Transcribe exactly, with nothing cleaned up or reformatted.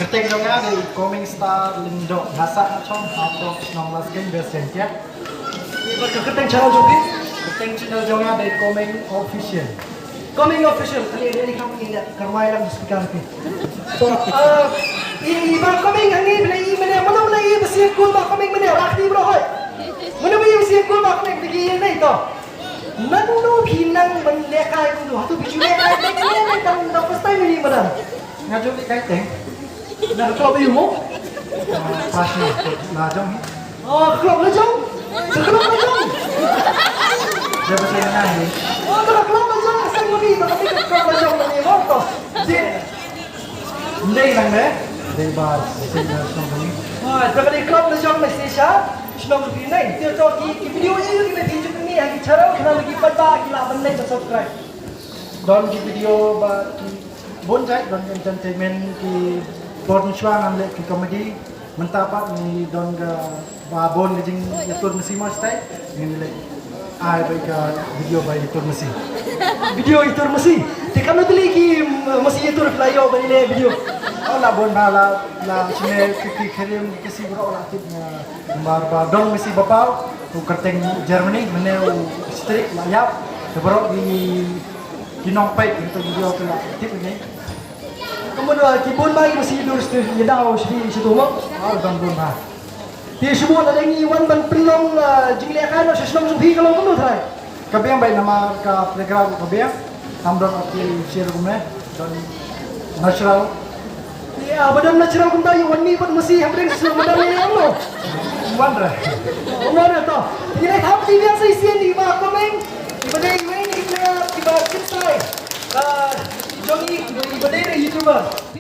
Kyrteng jong nga dei Coming Star Lyngdoh, nga sah na chong ha Tok Shnong Laskein West Jaintia. Bad ka kyrteng channel jong phi? Kyrteng channel jong nga dei Coming Official. Coming Official, kali ni ni kam ni ni karwai lang speaker phi. So, uh, i ba Coming hangi bla i mane, mano bla i ba sien kul ba Coming mane, rakti bro hoi. Mano bla i ba sien kul ba Coming, tiki ni to. Nang no phi nang ban lekai kumno, hatu phi ju lekai, lekai, lekai, tang, tang first time ni madan. Nga ju lekai teng. Na ka club ïa u mo? Pas na, na jong hi. Oh, ka club la jong. Ka club la jong. Dia pasal na hi. Oh, ka club la jong, sang mani, ka club la jong mani mo to. Dia. Ndei nang ne? Dei ba sing na shnong kami. Ah, da ka dei club la jong na shisha. Shnong kami nai. Dia to ki, ki video ïa ki, ki video ïa ki channel, kena lagi pat ba ki la ban like, subscribe. Don ki video ba ki bun jait, don ki entertainment, ki por ngi shuwa ngam leh ki comedy. Mynta pat ngi don ka ba bun ka jingïatur masi mo stai. Ngi leh ai ba ka video ba ïatur masi. Video ïatur masi. Te kano tylli ki, mm, masi ïatur phi la ïoh ba ngi leh video? Oh, la bun ba la, la shine ki, ki kherim ki si bro la tip na. Namar ba don masi ba paw, u kyrteng Germany, mane u strik la ïap, te baroh ki, ki nongpeit, ki tu video ki la tip ni. Kumno, uh, ki bun ba ki masi dur strik, ki daw shi, shi tu mo? Ah, don bun ba. Te shi bun lada ngi wan ban pynlong, uh, jinglehkai noh sha shnong jong phi ka long kumno trai? Ka biang bha namar ka playground ka biang. Tam don ati share kumne, don natural. Ïa, ba don natural kumta ïa wan mih bad masi hapdeng shnong ba don ïa ïa lo. Wan re. Wan re to. Ïa, tham ti biang sa isien i ba Coming. I ba dei i wei i ba, i ba Kit Sai. Ah, jong i, i ba dei YouTuber.